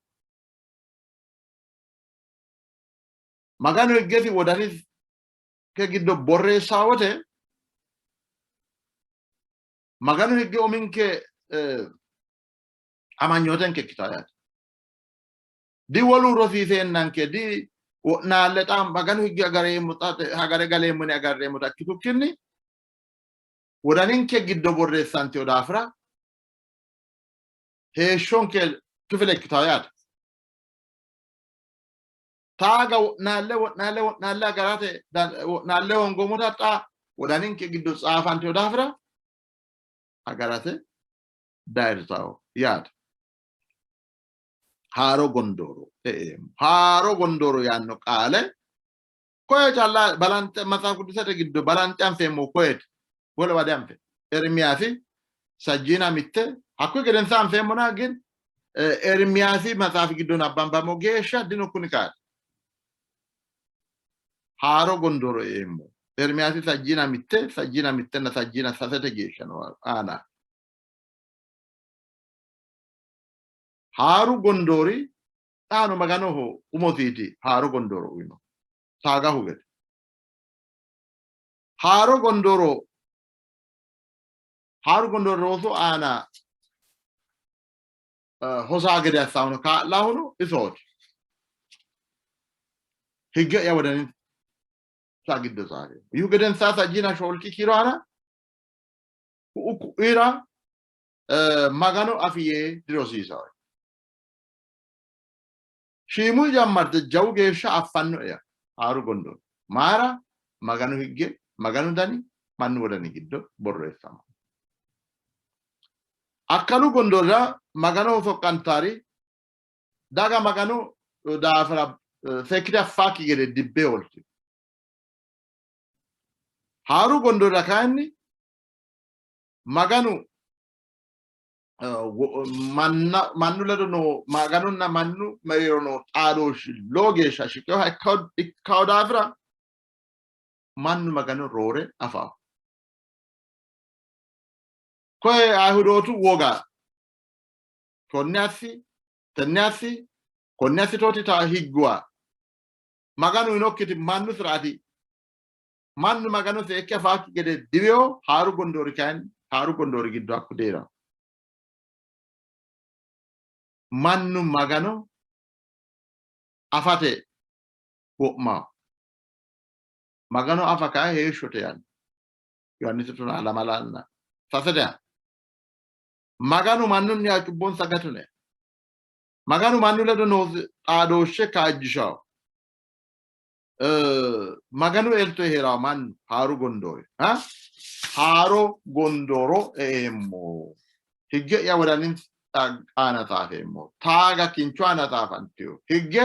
Maganu higgesi wodaninke giddo borreessaa wote Maganu higge uminke amanyootenke ikkitaa yaate. Di wolu rosiiseennanke di wo'naalle xa Maganu higge agareemmo xa agare galeemmo yine agarreemmota ikkitukkinni wodaninke giddo borreessantino daafira heeshshonke kifile ikkitaa yaate. Taaga wo'naalle wo'naalle wo'naalle agarate wo'naalle hoongoommota xa wodaninke giddo tsaafantino daafira agarate dayirtawo yaate. Haaro gondooro e'eemmo. Haaro gondooro yaanno qaale koye calla balanxe Maxaafu Qidduusete giddo balanxe anfeemmo koyeeti. Wolewa dianfe. Ermiyaasi sajjiina mitte hakkuyi gedensa anfeemmona gin Ermiyaasi maxaafi giddo nabbambammo geeshsha dino kuni qaali. Haaro gondooro e'eemmo. Ermiyaasi sajjiina mitte, sajjiina mittenna sajjiina sasete geeshsha no aana. Haaru gondoori xaano Maganoho umosiiti haaro gondooro uyino. Saagahu gede. Haaro gondooro haaru gondooro loosu aana hosaa gede assahuno kaa'lahuno isooti. Higge'ya wodaninsa giddo tsaafeemmo. Yihu gedensaa sajjiina shoolki kiiro aana ku'u ku'uyira Magano afi yee dirosiisawe. Shiimuyi jammarte jawu geeshsha affannoe yaa haaru gondoori. Mayira? Maganu higge, Maganu dani mannu wodani giddo borreessama. Akkalu gondoorira Maganoho soqqantaari daga Maganu daafira seekkite affaakki gede dibbe hooltino. Haaru gondoorira kayinni Maganu manna mannu ledo noo Maganunna mannu mereero noo xaadooshshi lowo geeshsha shiqinoha ikkawo daafira mannu Magano roore afawo. Koye Ayihudootu woga konne assi, tenne assi, konne assitooti ta higguwa Maganu yinokkiti mannu siraati Mannu Magano seekke afaakki gede diwiyo, haaru gondoori kayinni haaru gondoori giddo hakku deera. Mannu Magano afate wo'maho. Magano afa kayi heeshshote yaanno. Yohaannisi tonaa lamalanna sasete yaanno. Maganu mannunniha cubbonsa gatone. Maganu mannu ledo noosi xaadooshshe kaajjishawo. Maganu elto hee'rawo mannu haaru gondoori haaro gondooro eeemmo higge'ya wodaninsa aana xaafeemmo taaga kinchu aana xaafantino higge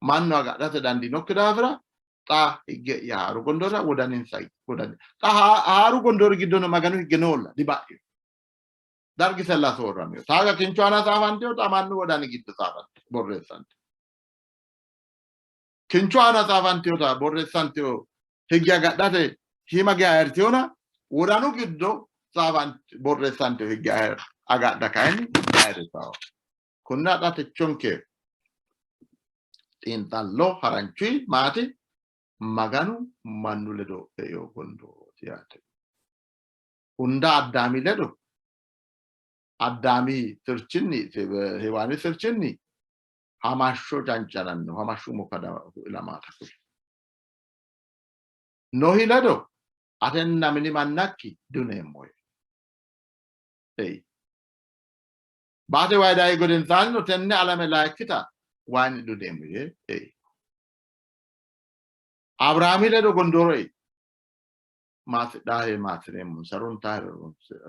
mannu agadhate dandiinokki daafira xa higge'ya haaru gondoora wodaninsa wodani xa haaru gondoori giddono Maganu higge noolla diba'ino dargisella soorramino taaga kinchu aana xaafantino xa mannu wodani giddo xaafante borreessante Kinchu aana xaafantinota borreessantino higge agadhate shiima geya ayirritinona, wodanu giddo borreessantino higge agadha kayinni diayirritanno. Konnira xa techonke xiinxallo haranchuyi maati? Maganu mannu ledo eino gondoorooti yaate. Hunda Addaami ledo, Addaami sirchinni, Hewaani sirchinni hamashsho cancananno, hamashshu umo kada ilamaata kuli. Nohi ledo atenna mini mannakki duneemmo yee. ei. Baate wayi dayi gedensaannino tenne alame layikkita wayinni duneemmo yee ei. Abiraami ledo gondooro ei. Maasidhaahe maassi'reemmonsa, runtaahe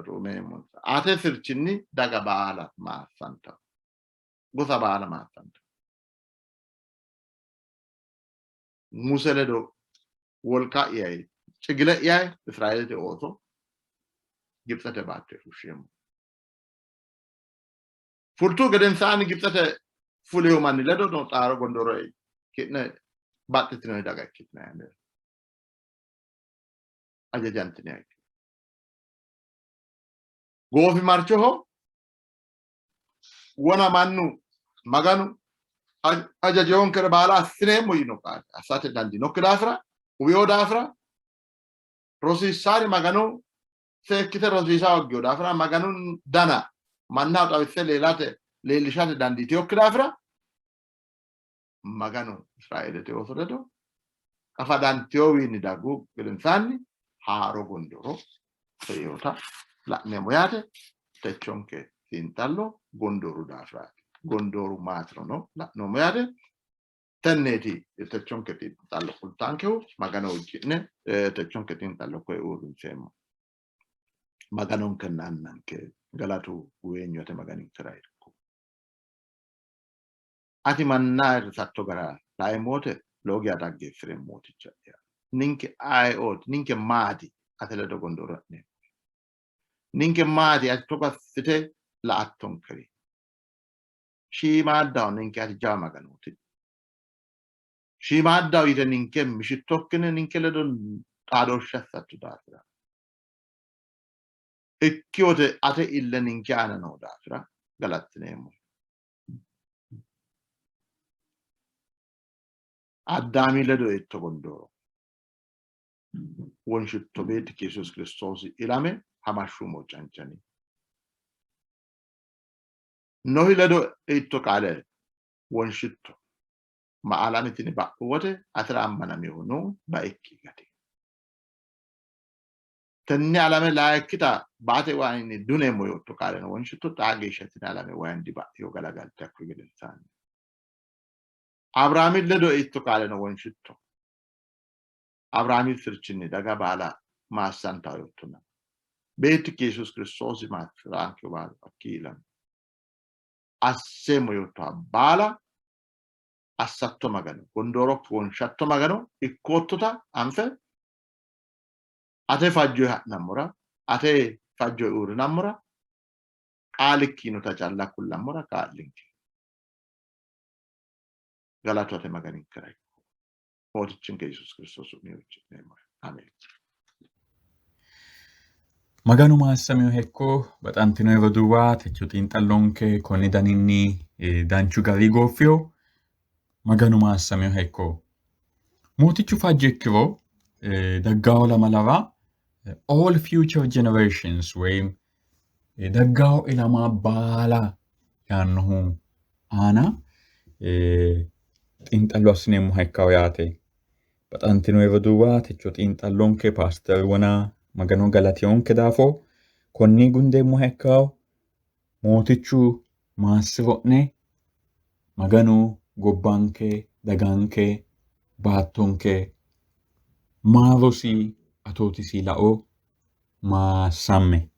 rumeemmonsa. Ate sirchinni daga baala maassantawo. Gosa baala maassantawo. Muse ledo wolqa'ya cigile'ya Israeelete ooso Gibitsete baatto fushsheemmo. Fultu gedensaanni Gibitsete fulino manni ledo no xaaro gondooro ei. Ki'ne baxxitinoonni daga ikkitinanni. Ajajantine. Goofimarchoho wona mannu Maganu hajajonkere baala assineemmo yiino qaale assate dandiinokki daafira uwino daafira rosiissaari Maganu seekkite rosiisa hoggino daafira Maganu dana mannaho xawisse leelate leellishate dandiitinokki daafira Maganu Israeelete ooso ledo qafadanteyowiinni daggu gedensaanni haaro gondooro einota la'neemmo yaate. Techonke xiinxallo gondooru daafiraati. Gondooru maatirono la'noommo yaate. Tenneeti techonke xiinxallo kultaankehu. Magano huucci'ne techonke xiinxallo koye uurrinseemmo. Maganonkenna Annanke galatu guweenyote Maganinkera ikko. Ati manna ayirrisatto gara laeemmo wote lowo geya dhaggeessi'reemmo, Mooticha'ya. Ninke ayeooti? Ninke maati ate ledo gondooro e'neemmori? Ninke maati ati togo assite la''attonkeri? Shiimaaddaho ninke ati jawa Maganooti. Shiimaaddaho yite ninke mishittokkinni ninke ledo xaadooshshe assatto daafira, ikki wote ate ille ninke aana noo daafira galattineemmohe. Addaami ledo eetto gondooro wonshitto beettikki Yesuusi Kiristoosi ilame hamashshu umo canccani. Nohi ledo eitto qaale wonshitto. Maalame tini ba'u wote atera ammanaminohu Nohi baikki gati. Tenne alame layikkita baate wayinni duneemmo yootto qaaleno wonshitto, xaa geeshsha tini alame wayinni diba'ino, galagalte hakkuyi gedensaanni. Abiraami ledo eitto qaaleno wonshitto, Abiraami sirchinni daga baala maassantawo yoottona. Beettikki Yesuusi Kiristoosi maassi'raanke baalu hakkii ilami. Asseemmo yoottoha baala assatto Magano, gondoorokki wonshatto Magano ikkoottota anfe ate fajjoyi ha'nammora, ate fajjoyi uurrinammora, qaalikki yiinota calla kullammora kaa'linke. Galatu ate Maganinkera ikko. Mootichinke Yesuusi Kiristoosi su'minni huucci'neemmohe. Ameen. Maganu maassamino hekko baxantino roduuwa techo xiinxallonke konni daninni danchu gari gooffino. Maganu maassamino hekko. Mootichu fajjo ikkiro daggawo lamalara all future generations woyim daggawo ilama baala yaannohu aana xiinxallo assineemmoha ikkawo yaate. Baxantino roduuwa techo xiinxallonke paaster wona Magano galationke daafo konni gundeemmoha ikkawo. Mootichu maassiro'ne, Maganu gobbanke, daganke, baattonke maarosi atootisi lao maassamme.